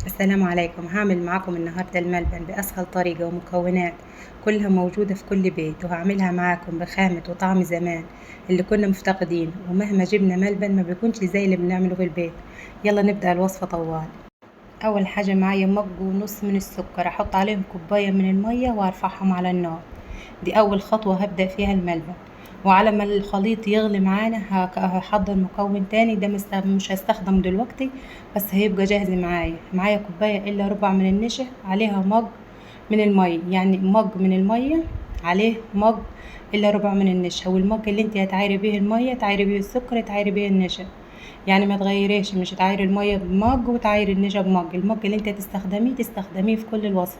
السلام عليكم. هعمل معاكم النهاردة الملبن بأسهل طريقة ومكونات كلها موجودة في كل بيت، وهعملها معاكم بخامة وطعم زمان اللي كنا مفتقدين، ومهما جبنا ملبن ما بيكونش زي اللي بنعمله في البيت. يلا نبدأ الوصفة طوال. أول حاجة معايا مج ونص من السكر، أحط عليهم كوباية من المية وأرفعهم على النار. دي أول خطوة هبدأ فيها الملبن. وعلى ما الخليط يغلي معانا هحضر مكون تاني، ده مش هستخدمه دلوقتي بس هيبقى جاهز معايا. معايا كوباية إلا ربع من النشا، عليها مج من المية، يعني مج من المية عليه مج إلا ربع من النشا. والمج اللي انت هتعايري بيه المية تعايري بيه السكر تعايري بيه النشا، يعني ما تغيريش، مش هتعايري المية بمج وتعايري النشا بمج. المج اللي انت هتستخدميه تستخدميه في كل الوصف.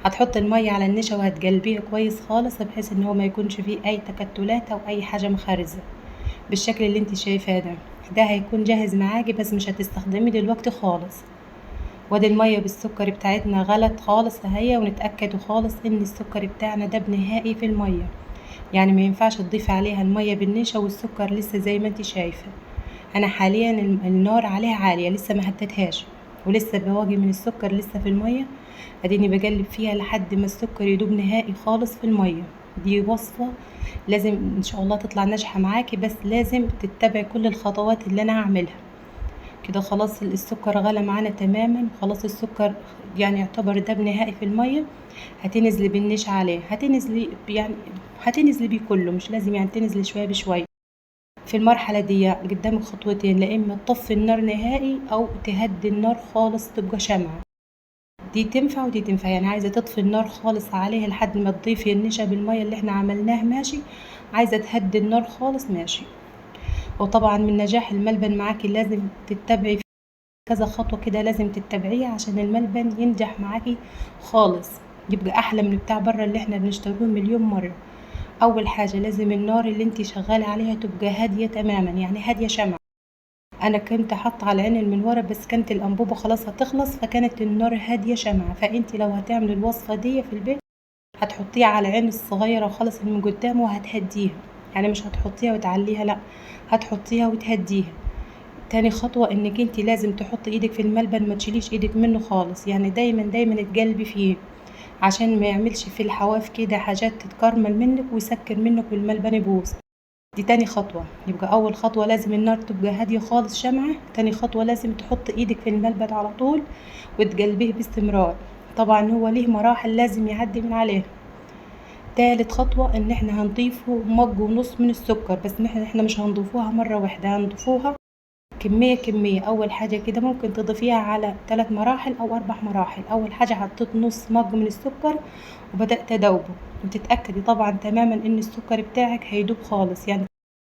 هتحط المية على النشا وهتقلبيه كويس خالص بحيث ان هو ما يكونش فيه اي تكتلات او اي حاجة مخرزة بالشكل اللي انت شايفاه ده. ده هيكون جاهز معاكي بس مش هتستخدميه دلوقتي خالص. وادي المية بالسكر بتاعتنا غلت خالص اهي، ونتأكدوا خالص ان السكر بتاعنا ده نهائي في المية، يعني ما ينفعش تضيفي عليها المية بالنشا والسكر لسه زي ما انت شايفة. انا حاليا النار عليها عالية، لسه ما هدتهاش ولسه بواقي من السكر لسه في المية، اديني بقلب فيها لحد ما السكر يدوب نهائي خالص في المية. دي وصفة لازم ان شاء الله تطلع ناجحة معاكي، بس لازم تتبعي كل الخطوات اللي انا هعملها. كده خلاص السكر غلى معانا تماما، خلاص السكر يعني يعتبر داب نهائي في المية. هتنزلي بالنشا عليه، هتنزلي بيه كله، مش لازم تنزلي شوية بشوية. في المرحلة دي قدامك خطوتين، لا اما تطفي النار نهائي او تهدي النار خالص تبقى شمعة. دي تنفع ودي تنفع، يعني عايزة تطفي النار خالص عليها لحد ما تضيفي النشا بالمية اللي احنا عملناه ماشي، عايزة تهدي النار خالص ماشي. وطبعا من نجاح الملبن معاكي لازم تتبعي كذا خطوة كده، لازم تتبعيها عشان الملبن ينجح معاكي خالص، يبقى احلى من بتاع بره اللي احنا بنشتروه مليون مرة. اول حاجة لازم النار اللي انتي شغالة عليها تبقى هادية تماما، يعني هادية شمع. انا كنت حاطة على عين من ورا بس كانت الانبوبة خلاص هتخلص، فكانت النار هادية شمعة. فانتي لو هتعملي الوصفة دي في البيت هتحطيها على عين الصغيرة خالص من قدام وهتهديها، يعني مش هتحطيها وتعليها، لا هتحطيها وتهديها. تاني خطوة انك انتي لازم تحطي ايدك في الملبن، ما تشيليش ايدك منه خالص، يعني دايما دايما تقلبي فيه عشان ما يعملش في الحواف كده حاجات تتكرمل منك ويسكر منك والملبن يبوظ. دي تاني خطوة. يبقى أول خطوة لازم النار تبقى هادية خالص شمعة. تاني خطوة لازم تحط إيدك في الملبن على طول وتقلبيه باستمرار، طبعا هو ليه مراحل لازم يعدي من عليها. تالت خطوة إن إحنا هنضيفه مج ونص من السكر، بس إحنا مش هنضيفوها مرة واحدة، هنضيفوها كمية كمية. أول حاجة كده ممكن تضيفيها على 3 مراحل أو 4 مراحل. أول حاجة حطيت نص مج من السكر وبدأت أدوبه، وتتأكدي طبعا تماما إن السكر بتاعك هيدوب خالص، يعني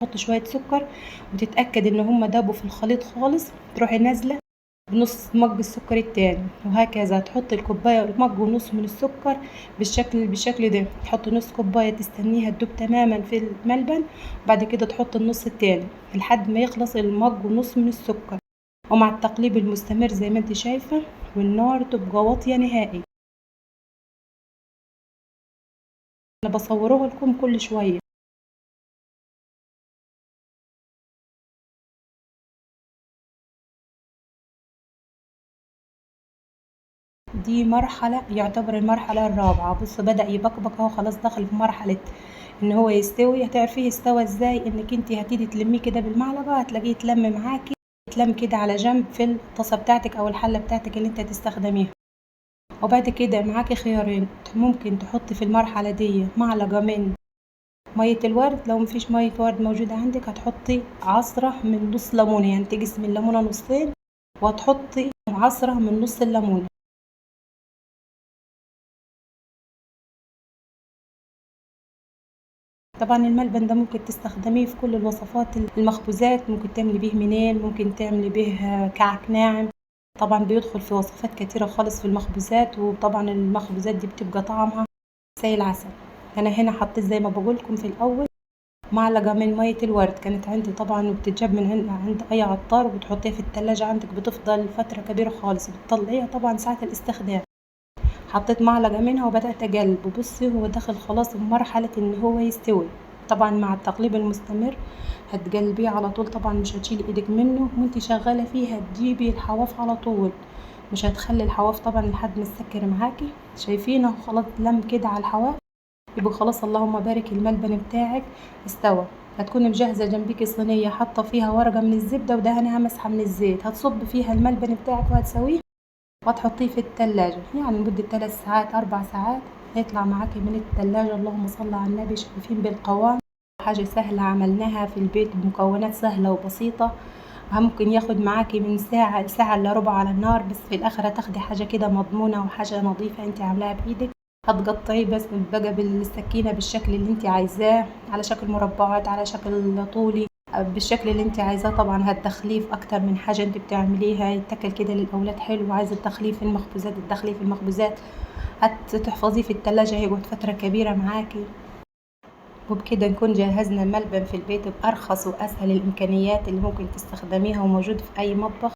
تحط شوية سكر وتتأكد إن هم دابوا في الخليط خالص، تروحي نازلة بنص مج السكر التاني، وهكذا. تحطي الكوباية مج ونص من السكر بالشكل ده، تحطي نص كوباية تستنيها تدوب تماما في الملبن، وبعد كده تحطي النص التاني لحد ما يخلص المج ونص من السكر، ومع التقليب المستمر زي ما انت شايفة، والنار تبقى واطية نهائي. انا بصوره لكم كل شوية. دي مرحلة يعتبر المرحلة الرابعة. بصوا بدأ يبقبق اهو، خلاص دخل في مرحلة ان هو يستوي. هتعرفيه استوى ازاي؟ انك انت هتيجي تلميه كده بالمعلقة، هتلاقيه يتلم معاكي، يتلم كده على جنب في الطاسة بتاعتك او الحلة بتاعتك اللي انت هتستخدميها. وبعد كده معاكي خيارين، ممكن تحطي في المرحلة دي معلقة من مية الورد، لو مفيش مية ورد موجودة عندك هتحطي عصرة من نص ليمونة، يعني تقسمي الليمونة نصين وهتحطي عصرة من نص الليمونة. طبعا الملبن ده ممكن تستخدميه في كل الوصفات المخبوزات، ممكن تعملي بيه منين، ممكن تعملي بيه كعك ناعم، طبعا بيدخل في وصفات كتيرة خالص في المخبوزات، وطبعا المخبوزات دي بتبقى طعمها زي العسل. انا هنا حطيت زي ما بقولكم في الاول معلقة من مية الورد، كانت عندي طبعا وبتتجاب من عند اي عطار، وبتحطيها في التلاجة عندك بتفضل فترة كبيرة خالص، بتطلعيها طبعا ساعة الاستخدام. حطيت معلقة منها وبدأت أقلب، وبصي هو دخل خلاص في مرحلة إن هو يستوي. طبعا مع التقليب المستمر هتقلبيه على طول، طبعا مش هتشيلي ايدك منه وانتي شغالة فيه، هتجيبي الحواف على طول، مش هتخلي الحواف طبعا لحد ما تسكر معاكي. شايفين اهو خلاص لم كده على الحواف، يبقى خلاص اللهم بارك الملبن بتاعك استوى. هتكوني مجهزة جنبيكي صينية حاطه فيها ورقة من الزبدة ودهنها مسحه من الزيت، هتصب فيها الملبن بتاعك وهتسويه وهتحطيه في التلاجة يعني لمدة 3 ساعات 4 ساعات، هيطلع معاكي من التلاجة. اللهم صل على النبي. شايفين بالقوام؟ حاجة سهلة عملناها في البيت بمكونات سهلة وبسيطة، ممكن ياخد معاكي من ساعة لساعة الا ربع على النار، بس في الاخر هتاخدي حاجة كده مضمونة وحاجة نظيفة انت عاملاها بايدك. هتقطعيه بس بقى بالسكينة بالشكل اللي انت عايزاه، على شكل مربعات، على شكل طولي، بالشكل اللي انت عايزاه. طبعا هتدخليه في اكتر من حاجة انت بتعمليها، يتاكل كده للاولاد حلو. عايزة تدخليه في المخبوزات تدخليه في المخبوزات، هتحفظيه في التلاجة هيقعد فترة كبيرة معاكي. وبكده نكون جهزنا ملبن في البيت بأرخص وأسهل الإمكانيات اللي ممكن تستخدميها وموجود في أي مطبخ.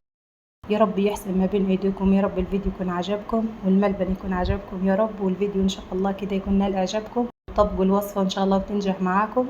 يا رب يحسن ما بين ايديكم، يا رب الفيديو يكون عجبكم والملبن يكون عجبكم يا رب، والفيديو ان شاء الله كده يكون نال اعجابكم. طبقوا الوصفة ان شاء الله وتنجح معاكم.